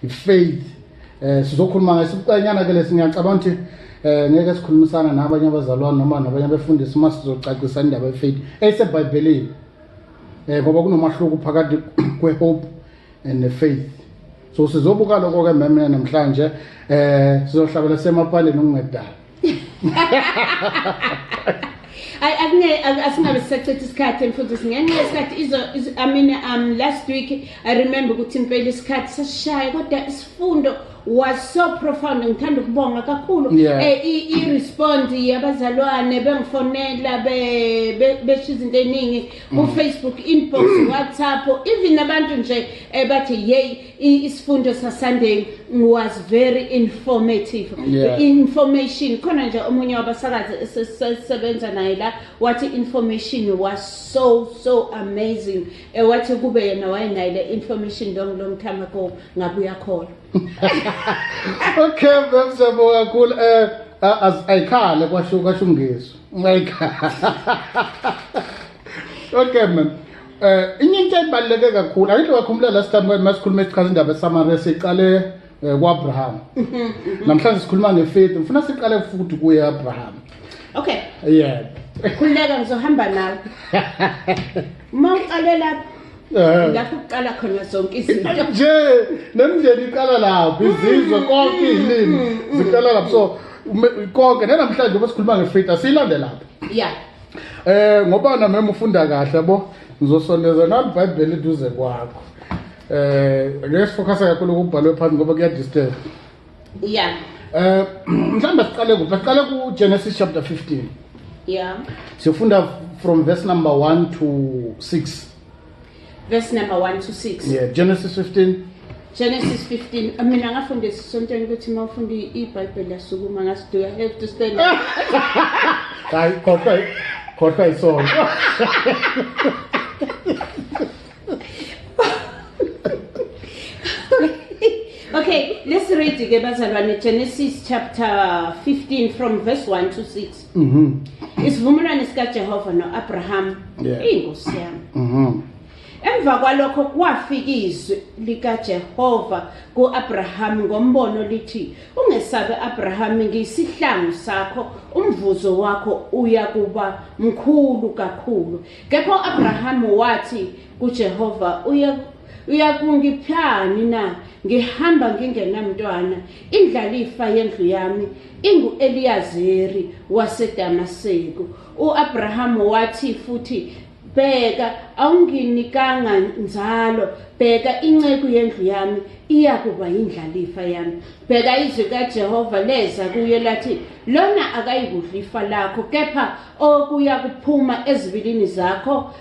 I-faith, sizokhuluma ngesibucanyana ke lesi. Ngiyacabanga ukuthi ngeke sikhulumisana nabanye abazalwane noma nabanye abefundisi uma sizocacisa indaba ye-faith eseBhayibhelini, ngoba kunomahluko phakathi kwe-hope and ne-faith. So sizobuka lokho ke meme namhlanje. Sizohlabela semapaleni ukungedala. Ay, akunge asingabe sisachitha isikhathi, mfundisi, ngenxa yesikhathi I mean, last week I remember ukuthi impela isikhathi sasishaya, kodwa isifundo was so profound. Ngithanda ukubonga kakhulu i-respond yabazalwane bengifonela, besho izinto ey'ningi ku-Facebook inbox, WhatsApp, even abantu nje bathi yey, isifundo sa-Sunday was very informative. Information khona nje, omunye wabasakazi esisebenza naye la wathi information was so so amazing. Wathi kube yena wayenayo le information long long time ago, ngabe uyakholwa. Okay ma'am, siyabonga kakhulu. Ayikhale, kwasho ungizwe ayikhale. Okay ma'am, inye into ebaluleke kakhulu, angithi wakhumbula last time masikhuluma esichaza indaba eSamaria, siqale kuAbraham. Namhlanje sikhuluma ngefaith, ngifuna siqale futhi kuye Abraham. Okay. Yeah. Khululeka, ngizohamba nawe uma uqale lapho. Lapho kuqala khona zonke izinto. Nje nemindeni iqala lapho, izizwe konke, izilimi ziqala lapho. So konke nenamhlanje ngoba sikhuluma ngefaith, asiyilande lapho. Ngoba na mema ufunda kahle yabo, ngizosondeza nami iBhayibheli eduze kwakho. Ngeke sifocus kakhulu kubhalwe phansi ngoba kuya disturb. Mhlawumbe siqale kuphi? Siqale ku Genesis chapter 15. Sifunda from verse number 1 to 6. Verse number 1 to 6. Yeah, Genesis 15. Genesis 15. Mina ngafunda esisontweni ukuthi uma ufunda iBhayibheli yasukuma ngasi, do I have to stand up? Hayi, khohlwa isonto. Okay, let's read ke bazalwane, Genesis chapter 15 from verse 1 to 6. Isivumelwano sikaJehova noAbraham. Inkosi yami. Emva kwalokho kwafika izwi likaJehova kuAbraham ngombono lithi, ungesabe Abraham, ngiyisihlangu sakho, umvuzo wakho uyakuba mkhulu kakhulu. Kepha uAbraham wathi kuJehova, uyakungiphani na, ngihamba ngingenamntwana, indlalifa yendlu yami ingu-Eliyazeri waseDamaseko. UAbraham wathi futhi, bheka, awunginikanga nzalo, bheka, inceku yendlu yami iyakuba yindlalifa yami. Bheka, izwi kaJehova leza kuye lathi, lona akayikudla ifa lakho, kepha okuya kuphuma ezibilini zakho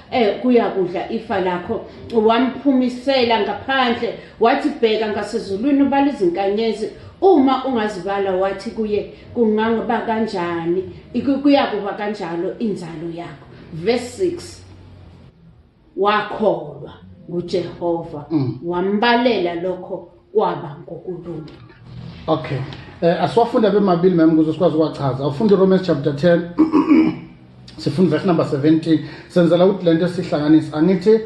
kuyakudla ifa lakho. Wamphumisela ngaphandle, wathi, bheka ngasezulwini, ubala izinkanyezi uma ungazibala. Wathi kuye, kungaba kanjani, kuyakuba kanjalo inzalo yakho. Verse 6, wakholwa nguJehova, wambalela lokho kwaba ngokulunga. Okay. Asiwafunda bemabili ma'am ukuze sikwazi ukwachaza. Awufunda Romans chapter 10. Sifunda verse number 17. Senzela ukuthi lento sihlanganise. Angithi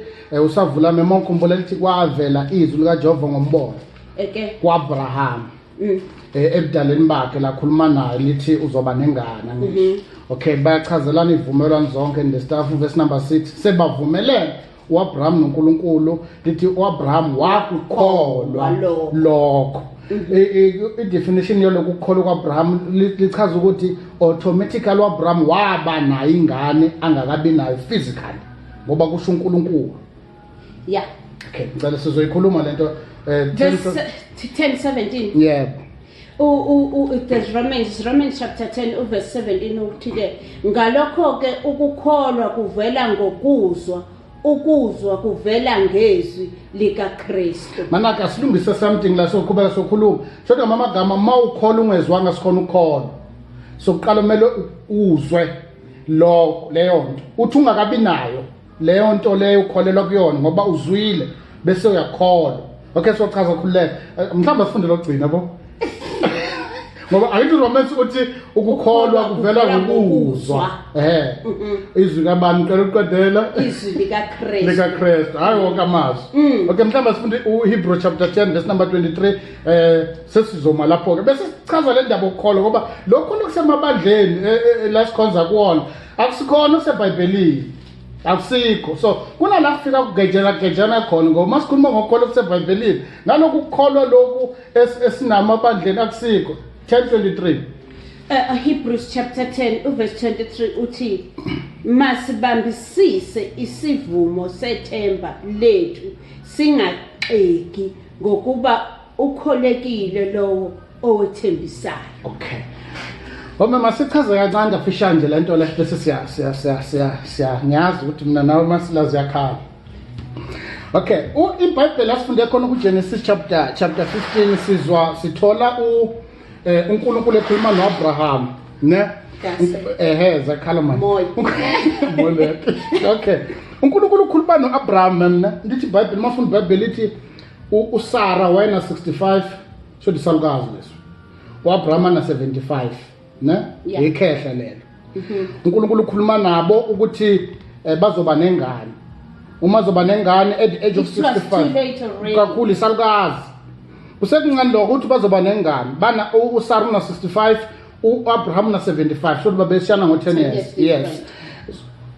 usavula memo, ngikhumbula lithi kwavela izwi likaJehova ngombono eke kuAbraham. Ebudaleni bakhe lakhuluma naye lithi uzoba nengane, ngisho. Okay, bayachazelana ivumelwano zonke and the stuff. Verse number 6, sebavumelene uAbraham noNkulunkulu, lithi uAbraham wakukholwa Walokho. lokho. I-definition yalokhu kukholwa kwaAbraham lichaza ukuthi automatically uAbraham waba nayo ingane angakabi nayo physically, ngoba kusho uNkulunkulu. Okay, ngicela sizoyikhuluma lento Verse 10 17. Yebo. U there's Romans chapter 10 uverse 17 uthi ke, ngalokho ke ukukholwa kuvela ngokuzwa, ukuzwa kuvela ngezwi likaKristu. Manaka asilungise something la, soqhubeka sokhuluma. Shodwa amagama, mawukholwa ungezwanga sikhona ukukholwa. Sokuqala kumele uzwe lo leyo nto. Uthi ungakabi nayo leyo nto leyo ukholelwa kuyona ngoba uzwile bese uyakholwa. Okay, sochaza khululeka. Mhlawumbe sifunde lokugcina bo. Ngoba angithi Romans uthi ukukholwa kuvela ngokuzwa. Izwi kabani uqala uqedela? Izwi likaKristu. LikaKristu. Hayi wonke amazwi. Okay, mhlawumbe sifunde uHebrew chapter 10 verse number 23 sesizoma lapho ke. Bese sichaza le ndaba yokukholwa ngoba lokho lokusemabandleni la sikhonza kuwona akusikhona oseBhayibhelini. Akusikho. So kunala kufika kugejela gejana khona ngoba masikhuluma ngokukholwa okuseBhayibhelini naloku kukholwa lokhu esinamabandleni akusikho. 10:23. Hebrews chapter 10 uverse 23 uthi masibambisise isivumo sethemba lethu singaxeki ngokuba ukholekile lowo owethembisayo. Okay. Mama masichaze kancane kafishane nje lento le bese siya siya siya siya siya ngiyazi ukuthi mina nawe masilazi yakhala. Okay, iBhayibheli asifunde khona kuGenesis chapter 15 sizwa sithola uNkulunkulu ekhuluma noAbraham, ne? Zakhala manje. Okay. uNkulunkulu ukhuluma noAbraham mina ndithi iBhayibheli mafunda iBhayibheli ithi uSara wayena 65 so disalukazi leso. uAbraham na 75, ne? Ikhehla lelo. uNkulunkulu ukhuluma nabo ukuthi bazoba nengane. Uma zoba nengane at the age of 65 kakhulu isalukazi. Usekuncane lokho ukuthi bazoba nengane. Bana uSara una 65, uAbraham una 75, so babeshana ngo 10 years. Yes.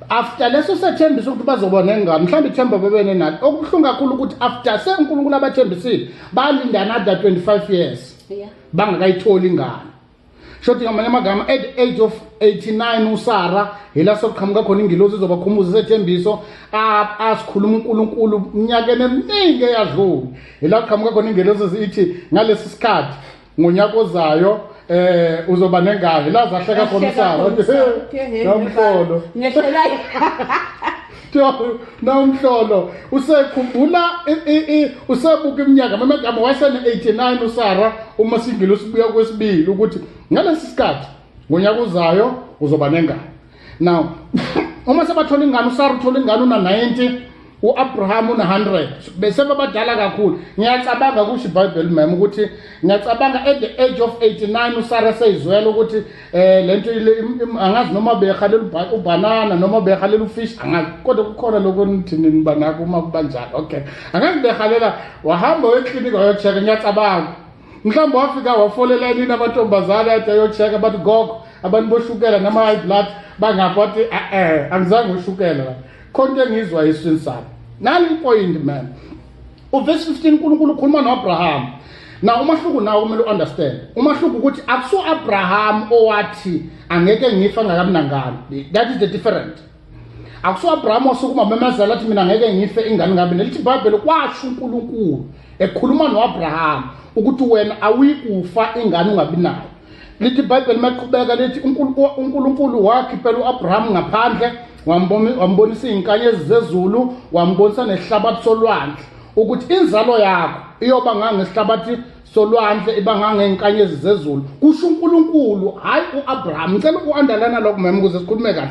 After leso sethembiso ukuthi bazoba nengane, mhlawumbe ithemba bebe nenalo. Okubuhlungu kakhulu ukuthi after se uNkulunkulu abathembisile, balinda another 25 years. Bangakayitholi ingane. Shothi ngamanye amagama at the age of 89 uSara yila soqhamuka khona ingilosi izobakhumbuza isethembiso asikhuluma uNkulunkulu iminyakeni eminingi eyadlula. Yila qhamuka khona ingilosi ithi ngalesi sikhathi ngonyaka ozayo uzoba nengane. La zahleka khona uSara. Nomhlolo. Ngehlela. Nomhlolo usekhumbula usebuka iminyaka amagama wayesene 89 uSara uma singilosi buya kwesibili ukuthi ngalesi sikhathi ngonyaka uzayo uzoba nengane. Now uma sebathola ingane uSara uthola ingane una 90 uAbraham una 100 bese babadala kakhulu. Ngiyacabanga kusho iBhayibheli ma'am ukuthi ngiyacabanga at the age of 89 uSara seyizwela ukuthi lento angazi noma behalela ubanana noma behalela ufish angazi kodwa kukhona lokho nithini nibanako uma kubanjalo. Okay, angazi behalela wahamba weklinikhi wayochecka. Ngiyacabanga mhlawumbe wafika wafolela nini amantombazane athi ayochecka bathi gogo abantu boshukela nama high blood bangapha wathi angizange ushukela la khona into engizwa eswini sami. Nali point man, uverse 15 uNkulunkulu ukhuluma noAbraham. Now umahluko nawo kumele uunderstand umahluko ukuthi akuso Abraham owathi angeke ngifa ngakabi nangane. That is the difference. Akuso Abraham osukuma memezela athi mina ngeke ngife ingane ngabe. Nelithi iBhayibheli kwasho uNkulunkulu ekhuluma noAbraham ukuthi wena awuyikufa ingane ungabi nayo. Lithi iBhayibheli maqhubeka lithi uNkulunkulu wakhiphela uAbraham ngaphandle wambonisa izinkanyezi zezulu wambonisa nesihlabathi solwandle ukuthi inzalo yakho iyoba ngangesihlabathi solwandle iba ngangenkanyezi zezulu. Kusho uNkulunkulu hayi uAbraham. Ngicela uunderline lokho ma'am ukuze sikhulume kahle.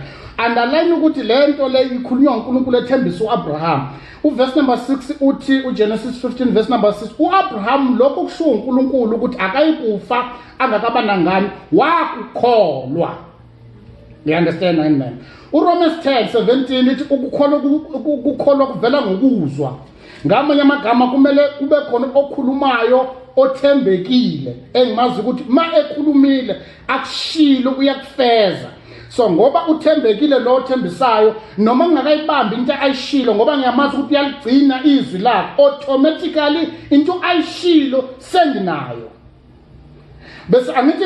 Underline ukuthi lento le ikhulunywa uNkulunkulu ethembisa uAbraham. Uverse number 6 uthi uGenesis 15 verse number 6 uAbraham lokho kusho uNkulunkulu ukuthi akayikufa angakaba nangane wakukholwa. You understand nine man. uRomans 10:17 ithi ukukholwa kuvela ngokuzwa. Ngamanye amagama kumele kube khona okhulumayo othembekile engimazi ukuthi ma ekhulumile akushilo uyakufeza. So ngoba uthembekile lo othembisayo noma ngingakayibambi into ayishilo ngoba ngiyamazi ukuthi uyaligcina izwi lakhe automatically into ayishilo senginayo. Bese angithi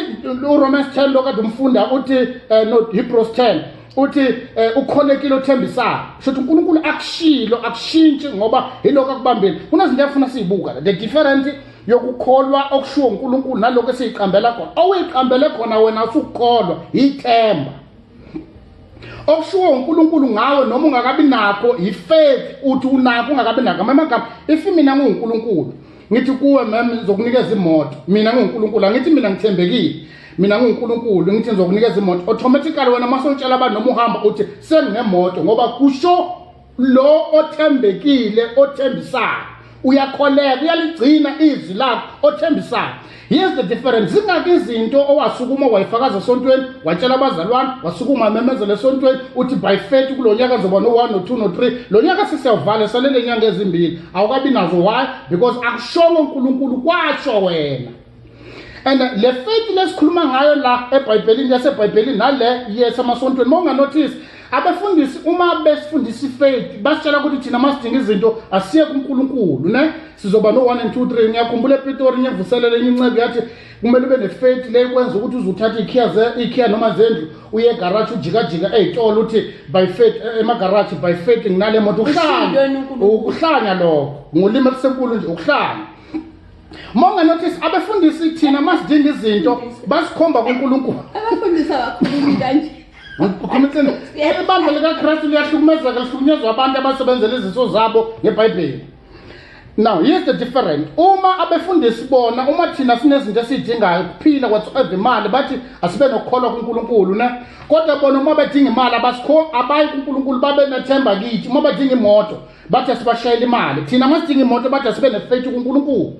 uRomans 10 lokade umfunda uthi no Hebrews 10 uthi ukholekile othembisayo. Shuthi uNkulunkulu akushilo akushintshi ngoba yilokho akubambile. Kunezinto efuna sizibuka the difference yokukholwa okushiwo uNkulunkulu nalokho esiyiqambela khona. Owiqambele khona wena usukholwa ithemba. Okushiwo uNkulunkulu ngawe noma ungakabi nakho ifaith uthi unakho ungakabi nakho. Amagama if mina nginguNkulunkulu ngithi kuwe ma'am ngizokunikeza imoto mina nginguNkulunkulu angithi mina ngithembekile mina nginguNkulunkulu ngithi ngizokunikeza imoto automatically wena masewutshela abantu noma uhamba uthi senginemoto ngoba kusho lo othembekile othembisayo. Uyakholeka, uyaligcina izwi lakho othembisayo. Here's the difference. Zingaki izinto owasukuma wayifakaza esontweni, watshela abazalwane, wasukuma memezela esontweni, uthi by faith kulo nyaka zoba no-1, no-2, no-3. Lo nyaka sesiyawuvala, salele inyanga ezimbili. Awukabi nazo. Why? Because akushongo uNkulunkulu, kwatsho wena. And le faith lesikhuluma ngayo la eBhayibhelini, yaseBhayibhelini nale yesemasontweni, uma unganotice, abefundisi uma besifundisa ifaith basitshela ukuthi thina masidinga izinto asiye kuNkulunkulu, ne sizoba no-1 and 2 3. Ngiyakhumbula ePitori ngivuselele enye inceku yathi kumele ube nefaith le kwenza ukuthi uzuthatha ikhiya noma zendlu uye egaraji ujikajika ey'tolo uthi by faith emagaraji by faith nginale moto. Ushilo uNkulunkulu. Ukuhlanya lokho ngolimi olusenkulu nje, ukuhlanya. Uma unganotice, abefundisi thina masidinga izinto basikhomba kuNkulunkulu. Abafundisi abakhulumi kanje. Ukhuluma iqiniso. Ibandla likaKristu liyahlukumezeka, lihlukunyezwa abantu abasebenzela iziso zabo ngeBhayibheli. Now here's the difference. Uma abefundisi bona, uma thina sinezinto esiyidingayo ukuphila whatsoever, imali, bathi asibe nokukholwa kuNkulunkulu, ne kodwa bona uma bedinga imali abasikho, abayi kuNkulunkulu, babe nethemba kithi. Uma bedinga imoto bathi asibashayele imali. Thina masidinga imoto bathi asibe nefaith kuNkulunkulu.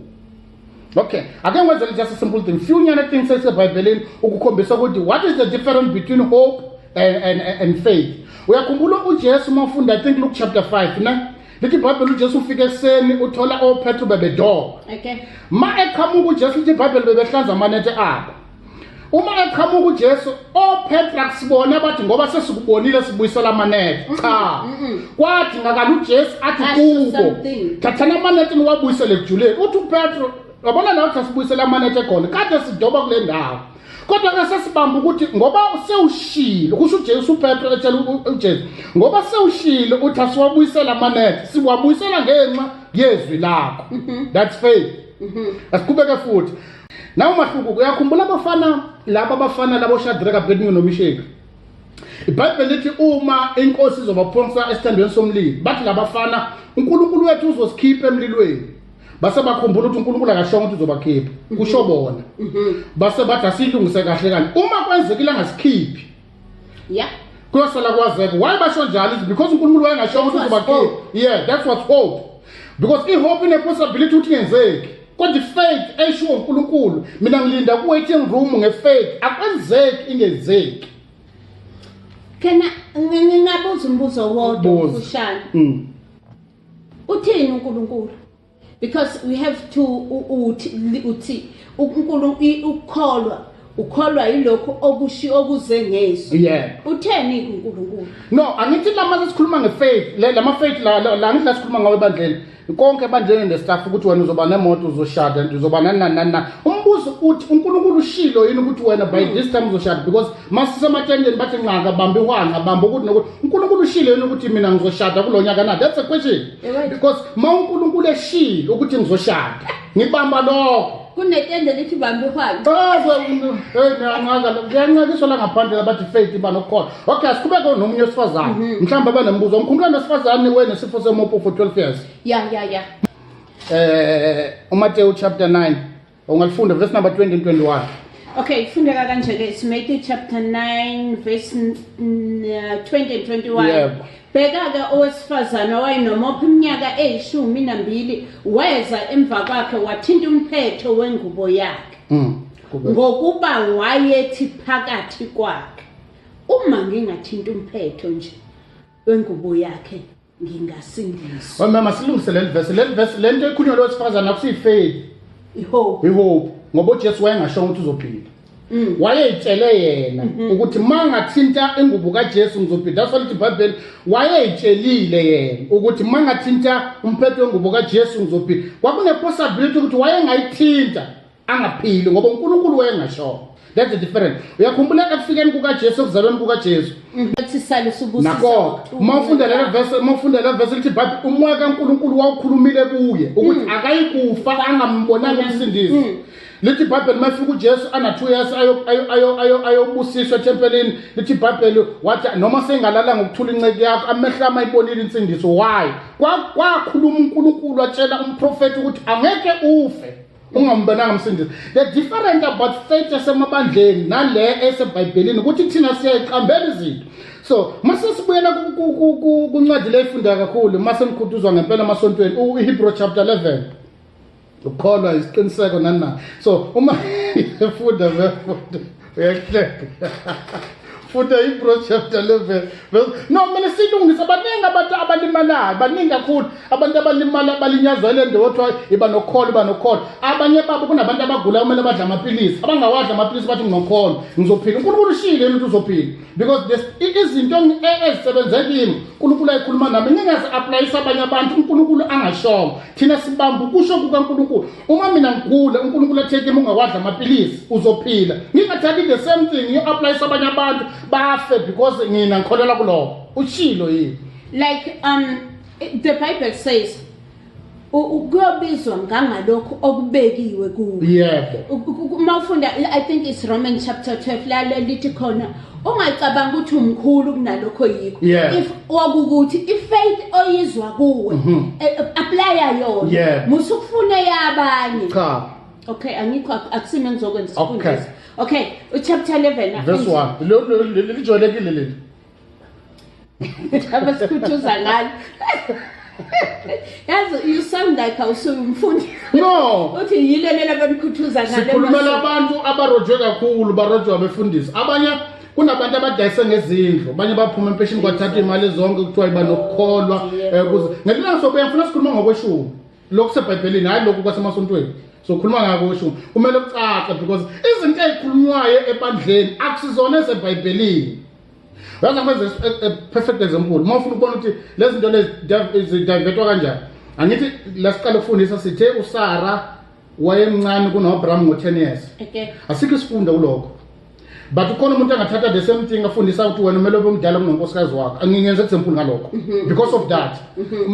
Okay, ake ngikwenzele just a simple thing, few nyana things esebhayibhelini ukukhombisa ukuthi what is the difference between hope and faith. Uyakhumbula uJesu uma ufunda, I think Luke chapter 5, ne lithi iBhayibheli uJesu ufika ekuseni uthola oPetro bebedoba. Ma eqhamuka uJesu, lithi iBhayibheli bebehlanza amanethe abo. Uma eqhamuka uJesu, oPetro akusibona bathi ngoba sesikubonile sibuyisela amanethe. Cha, kwadingakala uJesu athi Asho kubo, something. "Thathani amanethe niwabuyisele ekujuleni." Uthi uPetro, "Yabona la uthi asibuyisele amanethe khona, kade sidoba kule ndawo, kodwa ke sesibamba ukuthi ngoba sewushilo," kusho uJesu, uPetro etshela uJesu, "ngoba sewushilo uthi asiwabuyisele amanethe, siwabuyisela ngenxa yezwi lakho." That's faith. Asiqhubeke futhi nawo mahluko. Uyakhumbula abafana laba, abafana labo Shadrach, Abednego noMisheki? IBhayibheli lithi uma inkosi izobaphonsa esithandweni somlilo, bathi labafana, "UNkulunkulu wethu uzosikhipha emlilweni." Base bakhumbula ukuthi uNkulunkulu akashongo ukuthi uzobakhipha, kusho bona. Base bathi asiyilungise kahle kanje, uma kwenzekile angasikhiphi, kuyosala kwazeka why basho njalo. Is because uNkulunkulu wayengashongo ukuthi That was uzobakhipha. Yeah, that's what hope, because i-hope ine-possibility ukuthi ingenzeki, kodwa i-faith eshiwo uNkulunkulu, mina ngilinda ku-waiting room nge-faith, akwenzeki ingenzeki. Kena ngingabuza umbuzo owodwa Buza. mfushane? Uthini uNkulunkulu? Because we have to uthi uNkulunkulu ukukholwa, ukholwa yilokho okushiwo okuze ngezwi. Utheni uNkulunkulu? No, angithi lama sikhuluma nge-faith le, lama faith la la la, angithi la sikhuluma ngawo ebandleni konke, ebandleni nestaff, ukuthi wena uzoba nemoto, uzoshada and uzoba nani nani nani nani. Umbuzo uthi uNkulunkulu ushilo yini ukuthi wena by this time uzoshada? Because masisematendeni bathi nqaka, bamba ihwanqa, bamba ukuthi nokuthi. uNkulunkulu ushilo yini ukuthi mina ngizoshada kulo nyaka na? That's a question. You're right. Because ma uNkulunkulu eshilo ukuthi ngizoshada, ngibamba lokho. Kunetende lithi bamba ihwanqa. Cha, hey, niyanqaka, kuyanqakiswa la ngaphandle bathi faith iba nokukholwa. Okay, asiqhubeke nomunye wesifazane. Mhlawumbe abanembuzo. Ngikhumbula nesifazane wenesifo semopho for 12 years. Ya. UMateyu chapter 9. Ungalifunda verse number 20 and 21. Okay, fundeka kanje ke, it's Matthew chapter 9 verse 20 and 21. Yebo. Bheka ke, owesifazane owayenomopho iminyaka eyishumi nambili weza emva kwakhe wathinta umphetho wengubo yakhe. Qhubeka. Ngokuba wayethi phakathi kwakhe, "Uma ngingathinta umphetho nje wengubo yakhe ngingasindiswa." Oh mama, silungise leli verse. Leli verse, lento ekhulunywa lo wesifazane akusiyi faith. Ihope. Ihope. Ngoba uJesu wayengashongo ukuthi uzophila. Wayeyitshele yena ukuthi mangathinta ingubo kaJesu ngizophila. That's why lithi iBhayibheli wayeyitshelile yena ukuthi mangathinta umphetho wengubo kaJesu ngizophila. Kwakune possibility ukuthi wayengayithinta angaphili ngoba uNkulunkulu wayengasho. That's the difference. Uyakhumbula ekufikeni kukaJesu, ekuzalweni kukaJesu? Bathi sale subusisa. Nakho uma ufunda lelo verse, uma ufunda lelo verse lithi iBhayibheli umoya kaNkulunkulu wawukhulumile kuye ukuthi akayikufa angambonanga umsindisi. Lithi iBhayibheli mayifika uJesu ana 2 years ayobusiswa ethempelini, lithi iBhayibheli wathi, "Noma sengalala ngokuthula inceke yakho, amehlo ami ayibonile insindiso." Why? Kwakhuluma uNkulunkulu, watshela umprofeti ukuthi angeke ufe. Ungambonanga umsindisi. The different about faith yasemabandleni nale eseBhayibhelini ukuthi thina siyayiqambela izinto. So mase sibuyela kuncwadi leyifunda kakhulu mase nikhuthuzwa ngempela emasontweni, uHebrew chapter 11. Ukukholwa isiqiniseko nani na. So uma funda funda uyahleka. Funda Hebrew chapter 11. No, mina silungisa, baningi abantu abalimalayo, baningi kakhulu abantu abalimala, balinyazwa ile nto othiwa iba nokholo, iba nokholo. Abanye babo kunabantu abagulayo, kumele badle amaphilisi, abangawadli amaphilisi bathi nginokholo ngizophila. uNkulunkulu ushilo yena ukuthi uzophila, because izinto ezisebenze kimi, uNkulunkulu ayikhuluma nami, ngingazi-applyisa abanye abantu uNkulunkulu angashongo. Thina sibamba ukusho kukaNkulunkulu. Uma mina ngigula, uNkulunkulu athe kimi ungawadla amaphilisi uzophila, ngingathathi the same thing ngiyo-applyisa abanye abantu bafe because ngina ngikholelwa kulokho. Ushilo yini? Like the Bible says kuyobizwa ngangalokhu okubekiwe kuwe. Uma ufunda, I think it's Romans chapter 12, la lithi khona ungacabanga ukuthi umkhulu kunalokho yikho. If okukuthi ifaith oyizwa kuwe, applya yona. Musukufuna yabanye. Cha. Okay, angikho, akusimi engizokwenza isifundisi. Okay, uchapter 11. Verse 1. Lijwayelekile leli. Abasikhuthuza ngalo. Yazi, you sound like awusuke umfundi. No. Uthi yile lela abanikhuthuza ngalo. Sikhulumela abantu abarojwe kakhulu, barojwe abefundisi. Abanye kunabantu abadayise ngezindlu, abanye baphuma empesheni kwathatha imali zonke, kuthiwa iba nokukholwa. Kuze ngelinga sobuya ngifuna sikhuluma ngokweshumi. Lokhu seBhayibhelini, hayi lokhu kwasemasontweni. Sokhuluma ngako kweshumi. Kumele kucace because izinto ezikhulunywayo ebandleni akusizona ezeBhayibhelini. Yazi ngikwenze a perfect example. Uma ufuna ukubona ukuthi lezi zinto lezi zidivertwa kanjani. Angithi la siqala ukufundisa sithe uSara wayemncane kuno-Abraham ngo-10 years. Asikho isifundo kulokho. But ukhona umuntu angathatha the same thing afundisa ukuthi wena kumele ube umdala kunonkosikazi wakho. Angingenze example ngalokho. Because of that.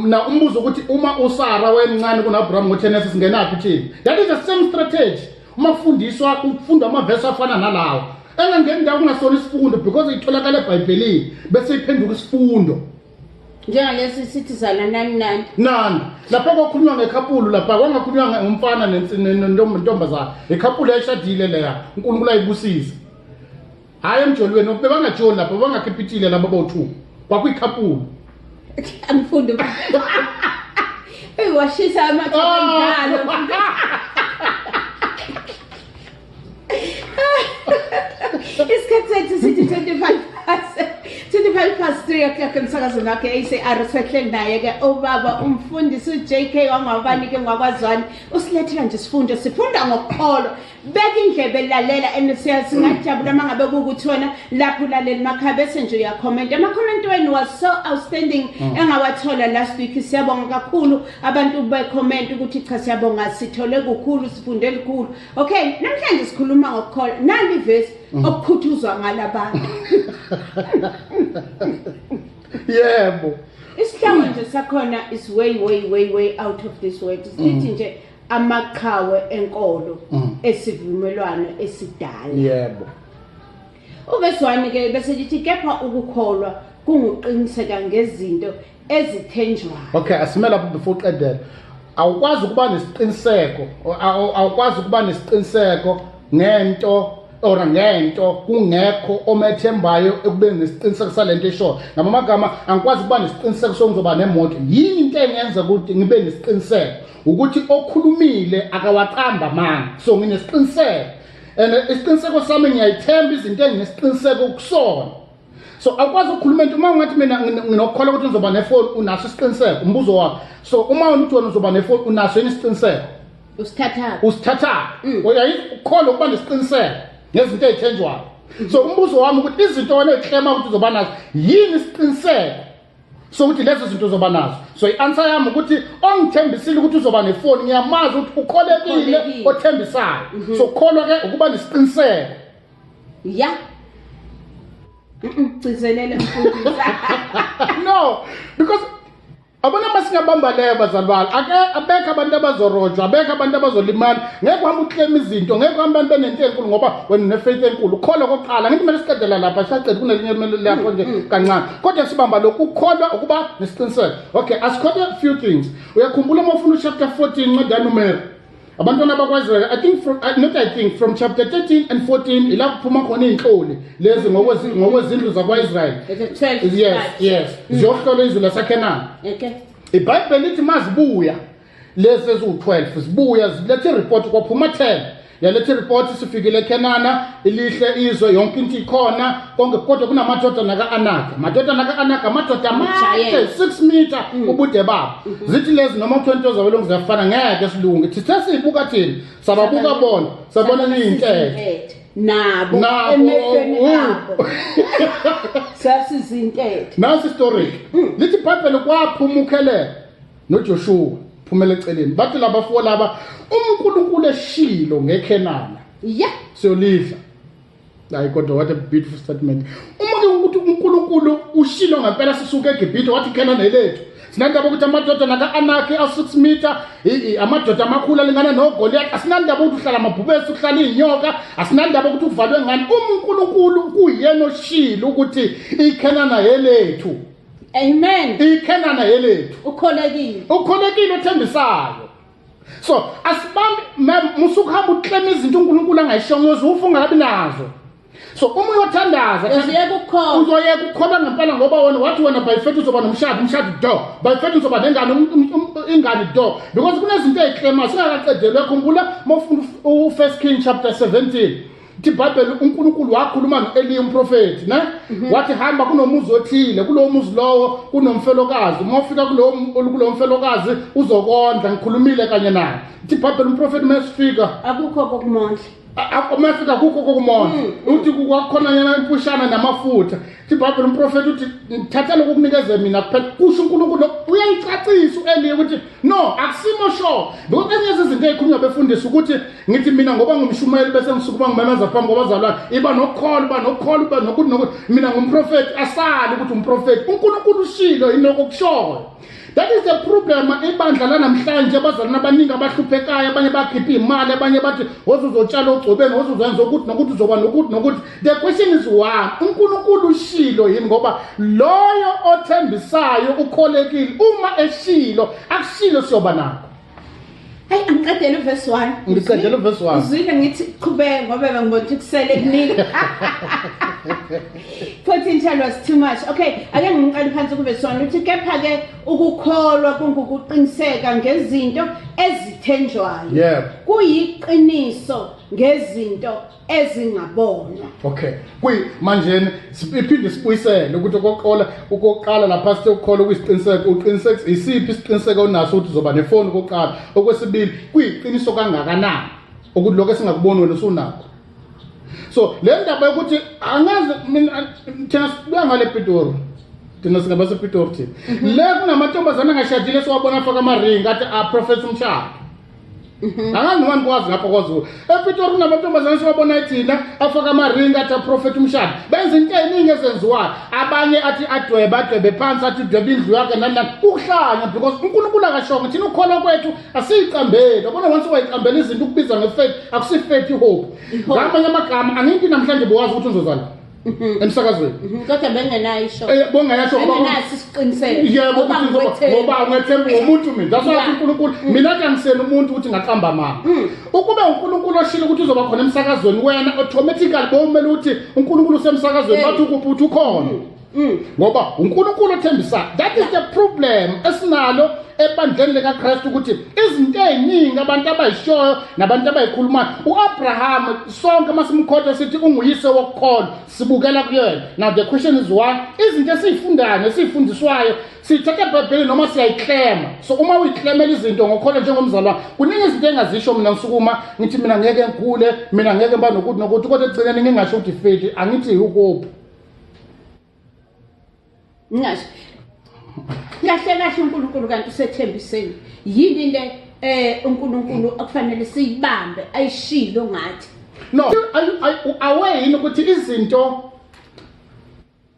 Na umbuzo ukuthi uma uSara wayemncane kuno-Abraham ngo-10 years, singenaphi thina? That is the same strategy. Uma kufundiswa kufundwa amavesi afana nalawo. Engangeni ndawo kungasona isifundo because itholakala eBhayibhelini bese iphenduka isifundo. Njengalesi sithi zana nani nani. Nani lapha kwakhulunywa ngecouple, lapha kwangakhulunywa ngomfana nentombazana. Icouple yayishadile leya, uNkulunkulu ayibusise. Hayi emjolweni bebangajoli lapha, bangakhiphithile laba bowu-2, kwakuyi-couple. Angifundi. Hey, washisa amathe njalo. Isikhathi sethu sithi 25 past 3 o'clock emsakazweni wakhe ACR. Sehleli naye ke ubaba umfundisi uJK wangwabani ke ngwakwazwani, usilethela nje isifundo, sifunda ngokukholwa. Beka indlebe, lalela, and singajabula uma ngabe kuwukuthi wena lapho ulalela emakhaya bese nje uyakhomenta. Ama-comment wenu was so outstanding engawathola last week. Siyabonga kakhulu abantu becomment ukuthi cha, siyabonga, sithole kukhulu, sifunde likhulu. Okay, namhlanje sikhuluma ngokukholwa. Nali ivesi okukhuthuzwa ngalabantu. Isihloko nje sakhona is way way way way out of this world. Sithi nje amaqhawe enkolo esivumelwano esidala. Uvesi 1 ke bese lithi kepha ukukholwa kunguqiniseka ngezinto ezithenjwayo. Okay, asime lapho before uqedele. Awukwazi ukuba nesiqiniseko, awukwazi ukuba nesiqiniseko ngento or ngento kungekho omethembayo ekubeni nesiqiniseko salento eshoyo. Ngamagama, angikwazi ukuba nesiqiniseko sokuzoba nemoto. Yini into engenza ukuthi ngibe nesiqiniseko? Ukuthi okhulumile akawaqamba amanga. So nginesiqiniseko. And isiqiniseko sami ngiyayithemba izinto enginesiqiniseko kusona. So awukwazi ukukhuluma into uma ungathi mina nginokukholwa ukuthi ngizoba nefoni, unaso isiqiniseko? Umbuzo wakho. So uma wena uthi wena uzoba nefoni, unaso yini isiqiniseko? Usithatha. Usithatha. Uyayikholwa ukuba nesiqiniseko ngezinto ezithenjwayo. So umbuzo wami ukuthi izinto wena eclaima ukuthi uzoba nazo, yini isiqiniseko sokuthi lezo zinto uzoba nazo? So i-answer yami ukuthi ongithembisile ukuthi uzoba nefoni, ngiyamazi ukuthi ukholekile. Ukholekile. Othembisayo. So kholwa ke ukuba nesiqiniseko. Ya. Gcizelela mfundisi. No, because abona masingabamba leyo bazalwane, ake abekho abantu abazorojwa, abekho abantu abazolimala. Ngeke uhambe uclaim izinto, ngeke uhambe abantu benento enkulu ngoba wena une-faith enkulu. Ukholwa kokuqala, ngithi kumele siqedela lapha, siyaqeda kunelinye kumele lapho nje kancane, kodwa sibamba lokhu ukukholwa ukuba nesiqiniseko. Okay, asikhole a few things. Uyakhumbula uma ufuna uchapter 14 incwadi yaNumeri? Abantwana bakwaIsrael, I think from not I think from chapter 13 and 14 ila kuphuma khona izinhloli lezi ngokwezindlu zakwaIsrael. Yes, yes. Ziyohlola izwe laseKhenani. Okay. IBhayibheli lithi mazibuya lezi eziwu-12 zibuya zilethe report, kwaphuma 10 yalethe report, sifikile eKhenana, ilihle izwe, yonke into ikhona konke, kodwa kunamadodana ka-Anaka, madodana ka-Anaka, amadoda amade 6 meter ubude babo. Zithi lezi noma kuthiwa into zabelungu ziyafana, ngeke silunge. Thithe siyibuka thina, sababuka bona, sabona niyintethe nabo emehlweni abo sasizintethe. Nasi story lithi iBhayibheli kwaphuma uKhelebe noJoshua phumela eceleni, bathi labafo laba uNkulunkulu eshilo ngeKhenana, yeah, siyolidla. Hayi kodwa what a beautiful statement. Uma ke ukuthi uNkulunkulu ushilo ngempela sisuke eGibhithe wathi iKhenana elethu, sinandaba ukuthi amadoda ka-Anaki a-6 meter, amadoda amakhulu alingana noGoliath, asinandaba ukuthi uhlala amabhubesi, uhlala iy'nyoka, asinandaba ukuthi uvalwe ngani. UNkulunkulu kuyena oshilo ukuthi iKhenana yelethu. Amen. iKhenana yelethu. Ukholekile. Ukholekile othembisayo. So asibambi musukuhamba uklema izinto uNkulunkulu angayishongo, uzofa ungabi nazo. So uma uyothandaza uzoyeka ukukholwa, uzoyeka ukukholwa ngempela, ngoba wena wathi wena by faith uzoba nomshado, umshado do, by faith uzoba nengane, ingane do, because kunezinto eziklema singakaqedelwe. Khumbula mawufunda u-First King chapter 17, ithi iBhayibheli uNkulunkulu wakhuluma no-Eliya umprofethi, ne? Wathi hamba kunomuzi othile, kulowo muzi lowo kunomfelokazi, uma ufika kulowo mfelokazi uzokondla, ngikhulumile kanye naye. Ithi iBhayibheli umprofethi uma esifika akukho kokumondla, uma efika kukho kokumondla, uthi kwakhona yena impushana namafutha. Ithi iBhayibheli umprofethi uthi thatha lokhu kunikeze mina kuphela, kusho uNkulunkulu. Uyayicacisa u-Eliya ukuthi no, akusimo sure, because ezinye zezinto ey'khulunywa befundisa ukuthi ngithi mina ngoba ngumshumayeli bese ngisukuma ngimemeza phambi kwabazalwane, iba nokholo, iba nokholo, iba nokuthi nokuthi, mina ngumprofethi. Asali ukuthi umprofethi, uNkulunkulu ushilo, yilokho kushoyo. That is the problem ibandla lanamhlanje, abazalwane abaningi abahluphekayo, abanye bakhipha imali, abanye bathi woze uzotshala ogcobeni, woze uzenza ukuthi nokuthi, uzoba nokuthi nokuthi. The question is one, uNkulunkulu ushilo yini? Ngoba loyo othembisayo ukholekile, uma eshilo akushilo siyoba nakho. Hayi, angiqedele uverse 1. Ngiqedele uverse 1. Uzwile ngithi qhubeka ngoba bengibona ukuthi kusele kuningi. 14 was too much. Okay, ake ngiqale phansi kuverse 1, uthi kepha ke ukukholwa kungukuqiniseka ngezinto ezithenjwayo. Yebo. Kuyiqiniso ngezinto ezingabonwa. Okay. Kuyi manje iphinde sibuyisele ukuthi okokuqala lapha sithe ukukholwa kuyisiqiniseko, uqiniseko isiphi isiqiniseko onaso ukuthi uzoba nefoni okokuqala. Okwesibili kuyiqiniso kangakanani ukuthi lokho esingakuboni wena usunakho. So le ndaba yokuthi angazi mina, thina sibuya ngale Pitori, thina singabase Pitori thina, le kunamantombazane angashadile siwabona afaka amaringi athi aprofetha umshado. Angazi noma nikwazi ngapha kwaZulu. EPitori kunamantombazane siwabona thina afaka amaringi athi aprofetha umshado. Benza into eziningi ezenziwayo. Abanye athi adwebe adwebe phansi, athi udwebe indlu yakhe nani nani. Ukuhlanya, because uNkulunkulu akashongo, thina ukukholwa kwethu asiyiqambeli. Yabona once wayiqambela izinto ukubiza ngefaith, akusi-faith, i-hope. Ngamanye amagama angithi namhlanje bowazi ukuthi uzozala emsakazweni. Kodwa bengenayo isho. Bongayasho ngoba Bengenaso isiqiniseko. Yebo, Ngoba ukuthi ngikwethemba. Ngoba ngethemba umuntu mina. That's why uNkulunkulu mina ke angisena umuntu ukuthi ngaqamba amanga. Ukube uNkulunkulu oshilo ukuthi uzoba khona emsakazweni, wena automatically bomele ukuthi uNkulunkulu usemsakazweni, bathi ukuphi, uthi ukhona. Ngoba uNkulunkulu othembisayo. That is the problem esinalo ebandleni likaKristu, ukuthi izinto eziningi abantu abayishoyo nabantu abayikhulumayo. uAbraham sonke masimkhotha sithi unguyise wokukholwa, sibukela kuyena. Now the question is one, izinto esizifundayo nesifundiswayo sithatha eBhayibhelini noma siyayiklema? So uma uyiklemela izinto ngokholwa njengomzalwane, kuningi izinto engazisho mina, ngisukuma ngithi mina ngeke ngigule, mina ngeke ngiba nokuthi nokuthi, kodwa ekugcineni ngingasho ukuthi faith, angithi hope. Ngingasho kahle kahle uNkulunkulu kanti usethembiseni yini le uNkulunkulu akufanele siyibambe ayishilo ngathi? No, aware yini ukuthi izinto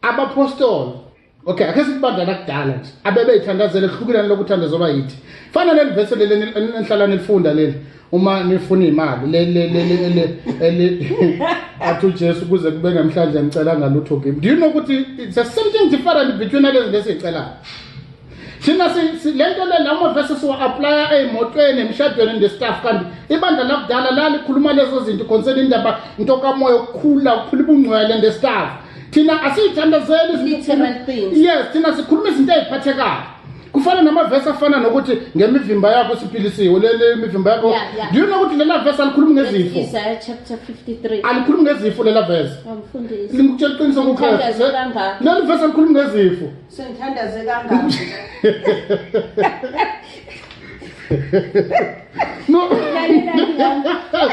abapostoli, okay, ake sithi bandla lakudala nje abebeyithandazela kuhlukile lokuthandazelwa yithi, fana leli verse leli enihlala nilifunda leli uma nifuna imali, le le le le le athi uJesu kuze kube namhlanje ngicela ngalutho kimi. Do you know ukuthi it's a something different between lezi lesicelayo? Thina lento le lama verse siwa-aplaya ey'motweni, emshadweni and stuff, kanti ibandla lakudala lalikhuluma lezo zinto concerning indaba into kamoya, ukukhula, ukuphila ubungcwele and stuff. Thina asiyithandazeli izinto. Literal things. Yes, thina sikhuluma izinto ey'phathekayo. Kufana namavesi afana nokuthi ngemivimba yakho siphilisiwe, le mivimba yakho. Do you know ukuthi lela vesi alikhulumi ngezifo? Isaiah chapter 53. Alikhulumi ngezifo lela vesi. Mfundisi. Ngikutshela iqiniso kuphela. Ngithandaze kangaka. Leli vesi alikhulumi ngezifo. Sengithandaze kangaka. No. Lalelani la.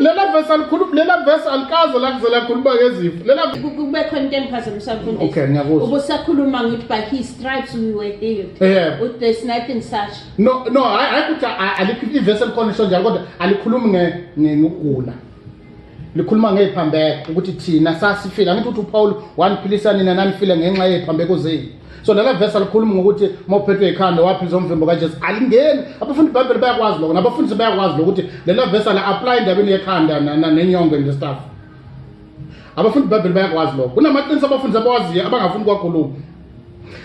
Lela vesi alikhulumi, lela vesi alikaze lakuze lakhuluma ngezifo. Lela Kube khona into engiphazamisa, mfundisi. Okay, ngiyakuzwa. Ubusakhuluma ngithi by his stripes we were healed. Yebo. With there's nothing such. No, hayi, hayi ukuthi alikho ivesi elikhona lisho njalo, kodwa alikhulumi ngokugula. Likhuluma ngey'phambeko, ukuthi thina sasifile. Angithi ukuthi uPaul waniphilisa nina nanifile ngenxa yey'phambeko zenu. So lela vesi alikhulumi ngokuthi uma uphethwe ikhanda waphilisa umvimbo kaJesu. Alingeni. Abafundi beBhayibheli bayakwazi lokho, nabafundisi bayakwazi lokho ukuthi lela vesi ala-apply endabeni yekhanda nenyongo and stuff. Abafundi beBhayibheli bayakwazi lokho. Kunamaqiniso abafundisi abawaziyo abangafuni ukwakhuluma.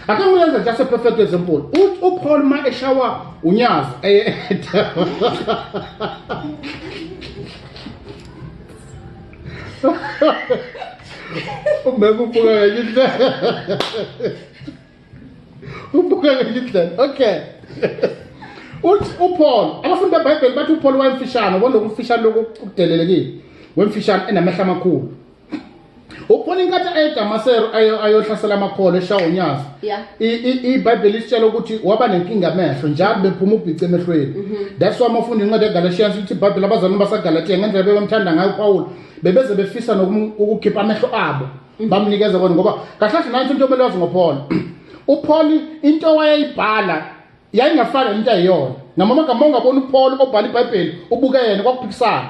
Ake ngiyenze just a perfect example. UPaul ma eshawa unyazi ubeka ubuka ngenye indlela. Ubuka ngenye indlela. Okay. Uthi uPaul, abafundi beBhayibheli bathi uPaul wayemfishane, ubona lokhu mfishane lokhu okudelelekile. Wemfishane enamehlo amakhulu. UPaul inkathi ayeDamaseko ayohlasela amakholwa eshawa unyazi. IBhayibheli isitshela ukuthi waba nenkinga amehlo, njalo bephuma ubhici emehlweni. That's why amafunda incwadi yeGalatians ithi iBhayibheli abazalwane baseGalatia ngendlela bebemthanda ngayo uPaul bebeze befisa ukukhipha amehlo abo bamnikeza kona, ngoba kahle kahle nansi into omele wazi ngoPaul. UPaul into wayeyibhala yayingafani nento ayiyona. Noma amagama ongabona uPaul obhala iBhayibheli ubuke yena kwakuphikisana.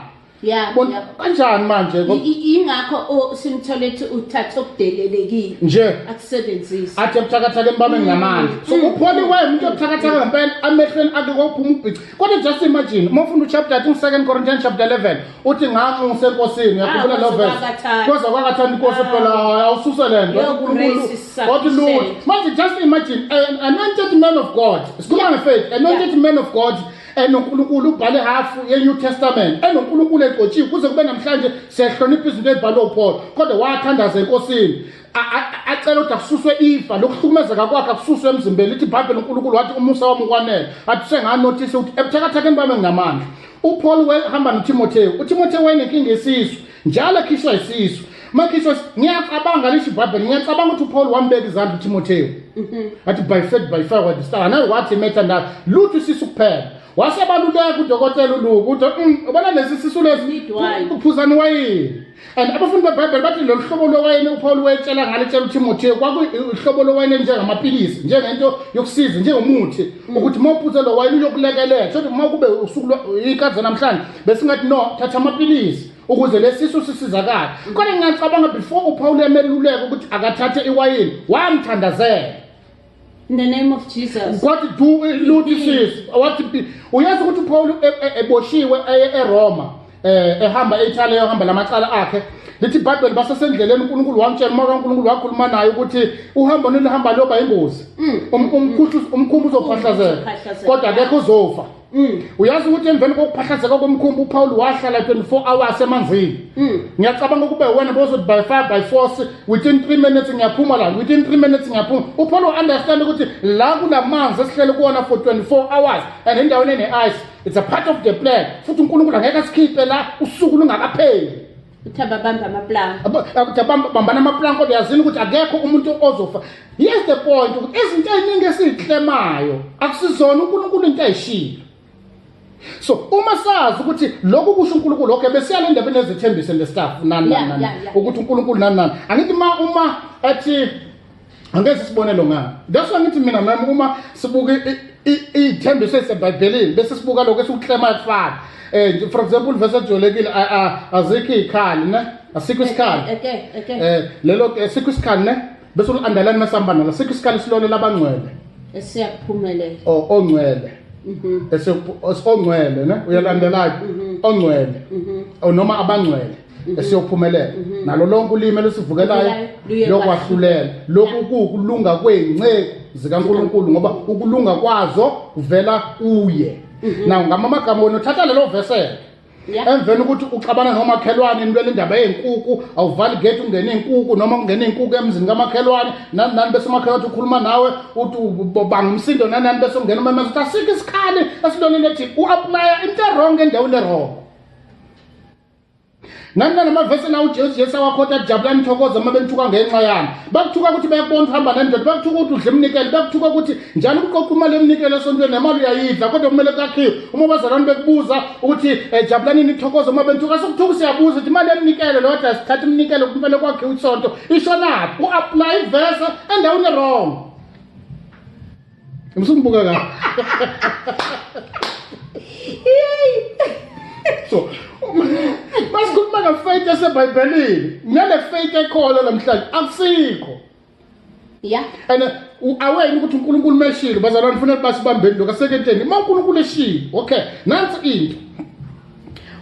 Bona kanjani manje? Ingakho simthole ethi uthatha okudelelekile. Nje. Akusebenzise. Athi ebuthakathakeni bame ngamandla. So uPaul waye umuntu obuthakathaka ngempela, amehlweni akhe kwakuphuma ubhici. Kodwa just imagine, uma ufunda uchapter, I think 2 Corinthians chapter 11, uthi nganxusa enkosini, uyakhumbula Ah, lo verse? kwakathanda. Kwaze kwakathanda inkosi phela, awususe le nto. Your uNkulunkulu grace is wathi lutho. sufficient. Manje just imagine an anointed man of God. Sikhuluma ngefaith, anointed man of God, enoNkulunkulu ubhale half ye-New Testament, enoNkulunkulu egcotshiwe kuze kube namhlanje siyahlonipha izinto ezibhalwe uPaul, kodwa wathandaza enkosini acela ukuthi akususwe ifa lokuhlukumezeka kwakhe, akususwe emzimbeni. Lithi iBhayibheli uNkulunkulu wathi umusa wami ukwanele, athi senganothisa ukuthi ebuthakathakeni bami nginamandla. uPaul wehamba noTimotheo. uTimotheo wayenenkinga yesisu, njalo ekhishwa isisu. Makhishwa, ngiyacabanga lisho iBhayibheli, ngiyacabanga ukuthi uPaul wambeka izandla uTimotheo, athi by faith, by fire, what star naye wathi methandaza lutho isisu kuphela. Wasebaluleka udokotela uLuka uthi ubona lesi sisu lesi, Need wine. uphuzani wayini. And abafundi beBhayibheli bathi lolu hlobo lwewayini uPaul wetshela ngale tshela uTimotheo kwakuhlobo lwewayini njengamaphilisi, njengento yokusiza, njengomuthi, ukuthi uma uphuze lo wayini uyokulekelela. So uma kube usuku iy'nkathi zanamhlanje besingathi no, thatha amaphilisi ukuze lesisu sisizakale. Kodwa ngiyacabanga before uPaul emeluleka ukuthi akathathe iwayini, wamthandazela. In the name of Jesus. Kwathi du lutho isisu. Wathi uyazi ukuthi uPaul eboshiwe eye eRoma, ehamba eItaly ehamba lamacala akhe. Lithi iBhayibheli basesendleleni uNkulunkulu wamtshela, umoya kaNkulunkulu wakhuluma naye ukuthi uhambo nilihamba loba ingozi. Umkhumbi uzophahlazeka. Uzophahlazeka. Kodwa akekho uzofa. Uyazi ukuthi emveni kokuphahlazeka komkhumbi uPaul wahlala 24 hours emanzini. Ngiyacabanga ukube wena bozothi by fire by force within 3 minutes ngiyaphuma la, within 3 minutes ngiyaphuma. uPaul understand ukuthi la kulamanzi esihlele kuwona for 24 hours and endaweni ene ice, it's a part of the plan. Futhi uNkulunkulu angeke asikhiphe la usuku lungakapheli. Uthi ababamba amaplanka. Bambana amaplanka, kodwa yazini ukuthi akekho umuntu ozofa. Here's the point, ukuthi izinto eziningi esiziklemayo akusizona uNkulunkulu into ayishilo. So uma sazi ukuthi lokhu kusho uNkulunkulu, okay, besiya le ndaba nezethembiso and stuff nani nani nani, ukuthi uNkulunkulu nani nani. Angithi uma athi angeke sisibonelo ngani. That's why ngithi mina mama uma sibuka iy'thembiso eziseBhayibhelini bese sibuka lokho esikuklemayo kufana. For example verse ejwayelekile, azikho iy'khali ne, asikho isikhali. Lelo sikho isikhali ne, bese ulu-underline masihamba nalo, sikho isikhali silole labangcwele. Esiyakuphumelela. Oh, ongcwele. Ongcwele ne, uyalandela ongcwele. Noma abangcwele esiyophumelela. Nalo lonke ulimi elusivukelayo Luye lokwahlulela. Lokhu kuwukulunga kwey'nceku. zikaNkulunkulu ngoba ukulunga kwazo kuvela kuye. Now ngamamagama wena uthatha lelo verse emveni ukuthi uxabana nomakhelwane nilwela indaba yey'nkukhu, awuvali gate ungene iy'nkukhu noma kungene iy'nkukhu emzini kamakhelwane nani nani, bese umakhelwane uthi ukhuluma nawe uthi ubanga umsindo nani nani, bese ungena umemeza uthi asikho isikhali esiloneni ethi u-aplaya into e-wrong endaweni e-wrong. Nani nani amavesi la uJesu Jesu awakhotha athi jabulani nithokoze uma benithuka ngenxa yami. Bakuthuka ukuthi bayakubona uhamba nendoda, bakuthuka ukuthi udla iminikelo, bakuthuka ukuthi njalo uqoqa imali yeminikelo esontweni nemali uyayidla kodwa kumele kwakhiwe. Uma abazalwane bekubuza ukuthi jabulani nithokoze uma benithuka, sokuthuka siyabuza ukuthi imali yeminikelo leyo kodwa sithatha iminikelo kumele kwakhiwe isonto ishonaphi? U-apply ivese endaweni wrong. Ngisungibuka ka. So masikhuluma nge-faith esebhayibhelini nale faith ekhona namhlanje akusikho. And awena ukuthi uNkulunkulu meshilo bazalwane kufanele basibambeni lokho asekenteni uma uNkulunkulu eshilo. Okay, nansi into.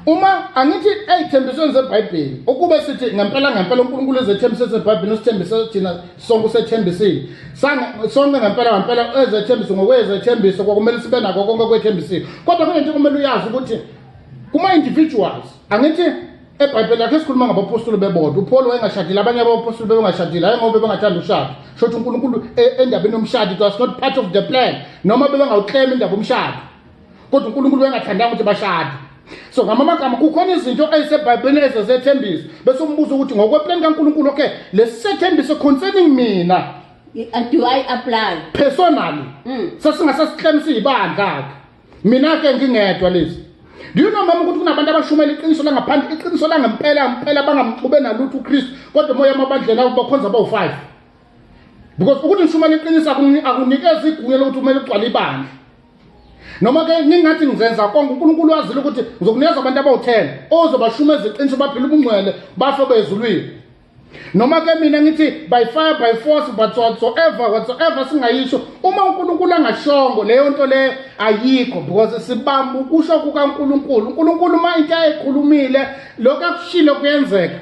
Uma angithi ey'thembisweni zeBhayibheli ukube sithi ngempela ngempela uNkulunkulu ezethembiso zeBhayibheli usithembise thina sonke usethembisile sonke ngempela ngempela ezethembiso ngokwezethembiso kwakumele sibe nako konke okwethembisile, kodwa kunento kumele uyazi ukuthi kuma-individuals angithi eBhayibheli lakhe sikhuluma ngabapostoli bebodwa, uPaul wayengashadile, abanye abapostoli bebengashadile, hayi ngoba bebengathanda ukushada, sho ukuthi uNkulunkulu endabeni yomshado it was not part of the plan, noma bebengawuklema indaba yomshado, kodwa uNkulunkulu wayengathandanga ukuthi bashade. So ngamamagama kukhona izinto eziseBhayibhelini ezezethembiso, bese umbuzo ukuthi ngokweplani kaNkulunkulu, okay, lesethembiso concerning mina Do I apply personally? Sasingasasiklem siyibandla ke mina ke ngingedwa lezi. Do you know mama ukuthi kunabantu abashumela iqiniso langaphandle, iqiniso langempela ngempela, bangamxube nalutho uKristu, kodwa moya amabandleni abo bakhonza bawu-5, because ukuthi ngishumela iqiniso akunikezi igunya lokuthi kumele ugcwale ibandla. Noma ke ningathi ngizenza konke, uNkulunkulu wazile ukuthi ngizokunikeza abantu abawu-10 ozobashumeza iqiniso, baphile ubungcwele, bafe bezulwini. Noma ke mina ngithi by fire by force but whatsoever singayisho, uma uNkulunkulu angashongo leyo nto leyo ayikho, because sibamba ukusho kukaNkulunkulu. uNkulunkulu uma into ayikhulumile lokho akushilo kuyenzeka.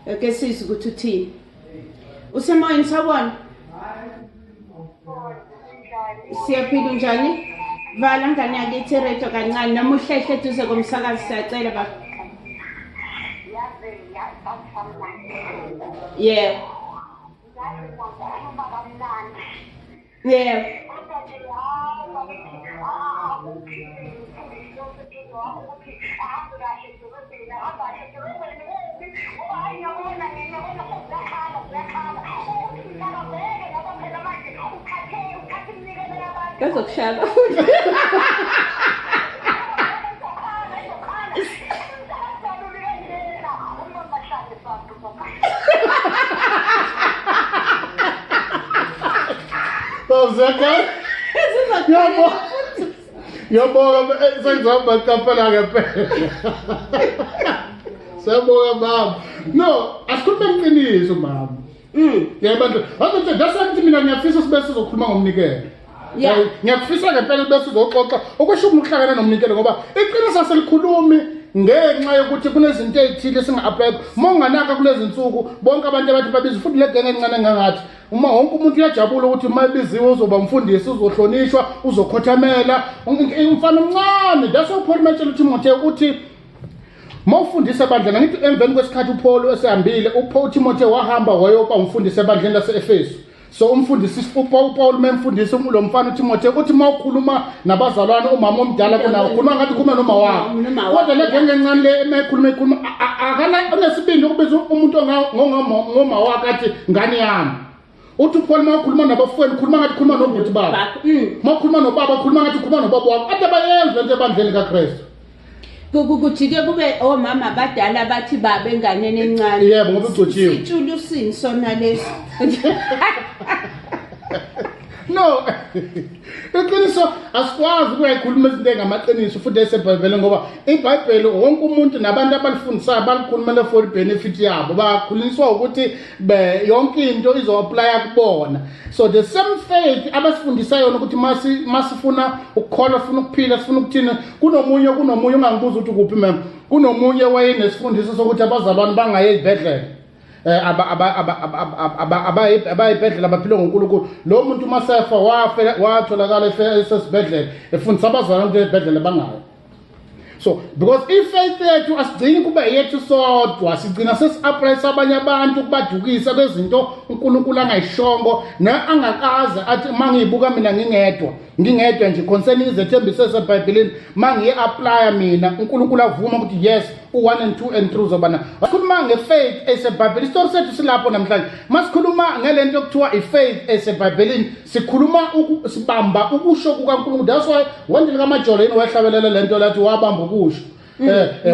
Okay, sisi ukuthi uthini? Usemoyeni, sawubona. Siyaphila, unjani? Vala ngane yakithi iredio kancane noma uhlehle eduze komsakazo, siyacela baba. Yebo. Yebo. Kazokushaya futhi. Bawuzeka. Yabo. Ngiyabonga, sengizihamba qaphela ngempela. Siyabonga mama. No, asikhulume iqiniso mama. Yebo bantu, wathi that's why ngithi mina ngiyafisa sibe sizokhuluma ngomnikelo. Ngiyakufisa ngempela bese uzoxoxa okwesho ukuhlangana nomnikelo, ngoba iqiniso aselikhulumi ngenxa yokuthi kunezinto ey'thile esinga-apply. Uma unganaka kulezi nsuku bonke abantu abathi babiza futhi le genge encane engangathi uma wonke umuntu uyajabula ukuthi uma ebiziwe uzoba umfundisi, uzohlonishwa, uzokhothamela umfana omncane. That's why uPaul metshela uTimotheo uthi uma ufundisa ebandleni, angithi emveni kwesikhathi uPaul esehambile uTimotheo wahamba wayoba umfundisi ebandleni lase-Efesu. So umfundisi uPaul memfundisi lo mfana uTimotheo uthi uma ukhuluma nabazalwane, umama omdala kunawe, ukhuluma ngathi ukhuluma noma wakho, kodwa le genge encane le uma ekhuluma ekhuluma akana unesibindi ukubiza umuntu ngoma wakhe athi ngane yami. Uthi uPaul uma ukhuluma nabafowenu ukhuluma ngathi ukhuluma nobhuti babo, uma ukhuluma nobaba ukhuluma ngathi ukhuluma nobaba wakho. Ade bayenza lento ebandleni kaKristu. Kujike kube omama abadala bathi baba enganeni encane. Yebo, ngoba ugcotshiwe. Sitshulusini sona lesi? No, iqiniso asikwazi ukuyayikhuluma izinto engamaqiniso futhi esebhayibhelini, ngoba ibhayibheli wonke umuntu nabantu abalifundisayo balikhulumela for benefit yabo, bakhuliswa ukuthi yonke into izo-applya kubona. So the same faith abasifundisa yona ukuthi masifuna ukukholwa, sifuna ukuphila, sifuna ukuthini, kunomunye ungangibuza ukuthi kuphi ma'am, kunomunye wayenesifundiso sokuthi abazalwane bangaye ezibhedlela. Abayibhedlela baphile ngoNkulunkulu. Lo muntu masefa watholakala esesibhedlela efundisa abazalwane ukuthi ebhedlela bangayo. So because i-faith yethu asigcini kube yethu sodwa, sigcina sesi-apply abanye abantu ukubadukisa kwezinto uNkulunkulu angayishongo na angakaze athi uma ngiyibuka mina ngingedwa ngingedwa nje concerning izethembiso eseBhayibhelini, uma ngiyi-applya mina uNkulunkulu avuma ukuthi yes, u-1 and 2 and 3 uzoba na. Sikhuluma nge-faith eseBhayibhelini, isitori sethu silapho namhlanje. Masikhuluma ngelento okuthiwa i-faith eseBhayibhelini, sikhuluma sibamba ukusho kukaNkulunkulu. That's why wendlela kaMajolo yini wahlabelela lento lathi wabamba ukusho,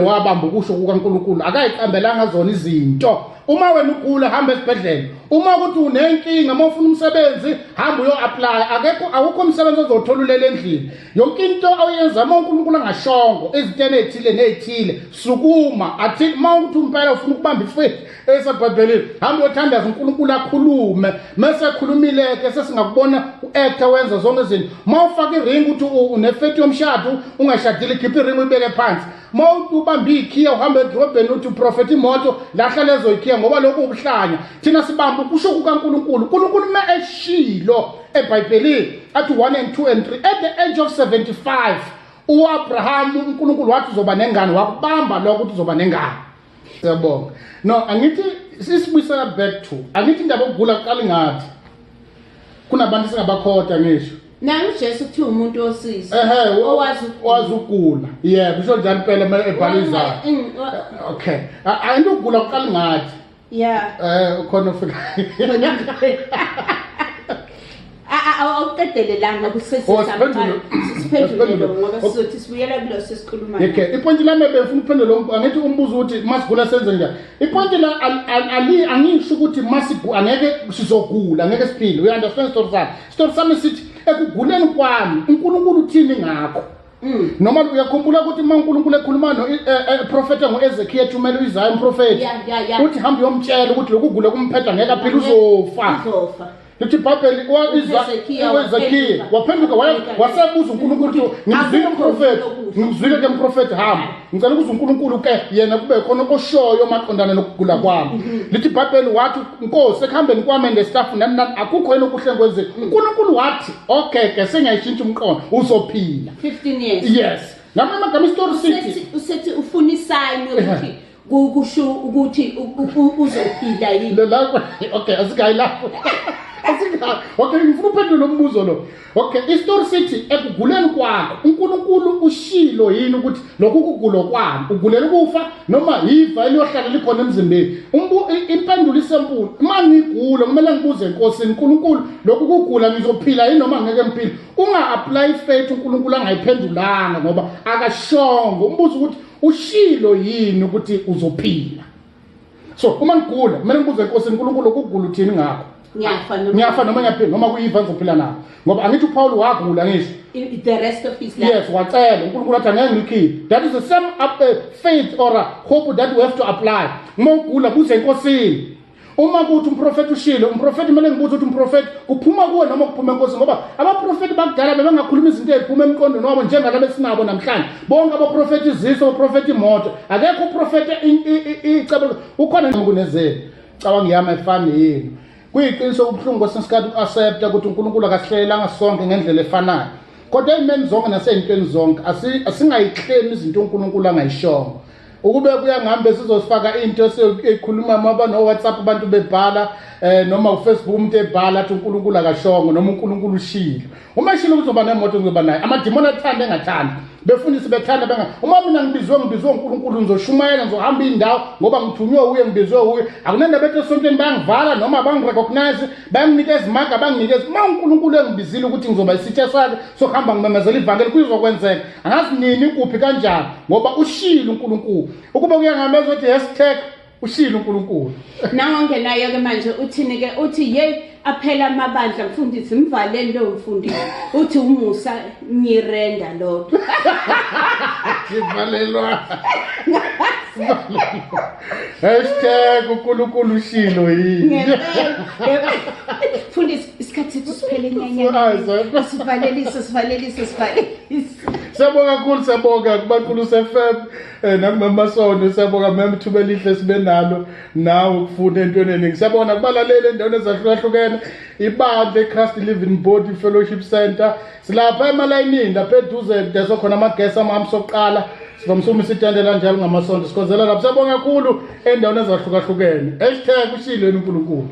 wabamba ukusho kukaNkulunkulu, akayiqambelanga zona izinto. Uma wena ugula, hamba esibhedlela. Uma ukuthi unenkinga, uma ufuna umsebenzi, hamba uyo-apply. Akekho, awukho umsebenzi ozothola ulele endlini. Yonke into oyenza, uma uNkulunkulu angashongo ezintweni ey'thile ney'thile, sukuma athi uma ukuthi umpela ufuna ukubamba i-faith eseBhayibhelini, hamba uyothandaza uNkulunkulu akhulume. Mase ekhulumile-ke, sesingakubona u-actor wenza zonke izinto. Uma ufaka iringi ukuthi une-faith yomshado ungashadile, khipha iringi uyibeke phansi. Uma ubambe ikhiya uhambe edrobheni uthi uprofetha imoto, lahla lezo ikhiya, ngoba lokhu ubuhlanya. Thina sibamba ukusho kukaNkulunkulu. uNkulunkulu uma eshilo eBhayibhelini athi 1 and 2 and 3, at the age of 75 uAbraham uNkulunkulu wathi uzoba nengane, wakubamba lokho ukuthi uzoba nengane. Siyabonga. No, angithi sisibuyisela back to, angithi indaba yokugula kuqala ngathi kunabantu singabakhota ngisho. Naye uJesu kuthiwa umuntu osizi. Ehe. Owazi wazi ukugula. Yebo, kusho njalo impela uma ebhala izakhe. Okay, ayinto ukugula kuqala ngathi. Khona ufika. Awuqedelelanga. Oh, siphendule. Siphendule ngoba sizothi sibuyela kulo sesikhuluma. Okay, i-point lami befuna ukuphendula angithi umbuzo ukuthi masigula senze njani. I-point la ali angisho ukuthi masigu angeke sizogula, angeke siphile. You understand story sami? Story sami sithi ekuguleni kwami uNkulunkulu uthini ngakho? Noma uyakhumbula ukuthi uma uNkulunkulu ekhuluma no prophet ngoEzekiel ethumela uIsaiah umprofeti, Yeah. uthi hamba uyomtshela ukuthi lokhu kugula kumphetha ngeke aphile, uzofa. Uzofa. Lithi iBhayibheli uHezekiya uHezekiya waphenduka. waphenduka wasebuza uNkulunkulu ukuthi ngizwile Akukho umprofeti, okuhle. ngizwile ke mprofeti, hamba, ngicela ukuze uNkulunkulu ke yena kube khona oshoyo maqondana nokugula kwami. Lithi iBhayibheli wathi, Nkosi, ekuhambeni kwami and stuff nani nani, akukho yini okuhle ngikwenze. uNkulunkulu wathi okay ke, sengiyayishintsha umqondo, uzophila. 15 years. Yes, ngamanye amagama isitori sithi Usethi ufuna i-sign yokuthi kusho ukuthi uzophila yini. Lo lapho, okay, asikayi lapho, asikayi. Okay, ngifuna uphendule umbuzo lo. Okay, isitori sithi ekuguleni kwakho uNkulunkulu ushilo yini ukuthi lokhu kugula kwami ugulela ukufa noma yiva eliyohlala likhona emzimbeni? Impendulo i-simple. Uma ngigula kumele ngibuze eNkosini, uNkulunkulu, lokhu kugula ngizophila yini noma ngeke ngiphile? Unga-apply faith uNkulunkulu angayiphendulanga ngoba akashongo. Umbuzo ukuthi ushilo yini ukuthi uzophila. So uma ngigula kumele ngibuze eNkosini, uNkulunkulu, ukugula uthini ngakho? Ngiyafa noma Ngiyafa noma ngiyaphila noma kuyiva ngizophila nako? Ngoba angithi uPaul wagula ngisho. The rest of his life. Yes, wacela uNkulunkulu athi angeke ngilikhiphe. That is the same faith or a hope that we have to apply. Uma ugula, buze eNkosini. Uma kuthi umprofeti ushilo, umprofeti kumele ngibuze ukuthi umprofeti kuphuma kuwe noma kuphuma enkosini, ngoba abaprofeti bakudala bebengakhuluma izinto ey'phuma emqondweni wabo njengalabo esinabo namhlanje. Bonke abaprofeti iziso, abaprofeti imoto, akekho uprofeti icebo ukhona kunezenu. Cabanga yami ayifani yenu. Kuyiqiniso, kubuhlungu kwesinye isikhathi uku-accepta ukuthi uNkulunkulu akasihlelelanga sonke ngendlela efanayo, kodwa ey'meni zonke nasey'ntweni zonke asingayiklemi izinto uNkulunkulu angayishongo. Ukube kuya ngami sizofaka into ekhuluma maba no WhatsApp abantu bebhala, noma uFacebook umuntu ebhala athi uNkulunkulu akashongo noma uNkulunkulu ushilo. Uma eshilo kuzoba nemoto, ngizoba nayo. Amadimoni athanda engathandi, befundisi bethanda benga, uma mina ngibizwe uNkulunkulu, ngizoshumayela, ngizohamba indawo ngoba ngithunywe uye, ngibizwe uye. Akunendaba ethi esontweni bayangivala noma bangi-recognize, bayanginikeza imaga, banginikeza. Uma uNkulunkulu engibizile ukuthi ngizoba isitsha sakhe sokuhamba ngimemezela ivangeli, kuzokwenzeka. Angazi nini, kuphi, kanjani, ngoba ushilo uNkulunkulu. Ukuba kuya ngami ezothi #ushilo uNkulunkulu. Nangongenayo-ke manje uthini-ke? Uthi yeyi, aphela amabandla, mfundisi, mvaleni lowo mfundisi. Uthi uMusa Nyirenda lo. Sivalelwa #uNkulunkulu ushilo yini? Ngempela. Mfundisi, isikhathi sethu siphele nyanya. Hayi, Sivalelise, sivalelise, sivalelise. Siyabonga kakhulu, siyabonga kuBaqulusi FM nakuMamasondo, siyabonga mem, ithuba elihle sibe nalo nawe ukufunda entweni eningi. Siyabonga kubalaleli endaweni ezahlukahlukene, ibandla eChrist Living Body Fellowship Center, silapha emalayinini lapha eduze deso khona amagesi amahamba sokuqala, sivamise umisa itende kanjalo ngamasonto, sikhonzela lapho. Siyabonga kakhulu endaweni ezahlukahlukene. #ushilo uNkulunkulu.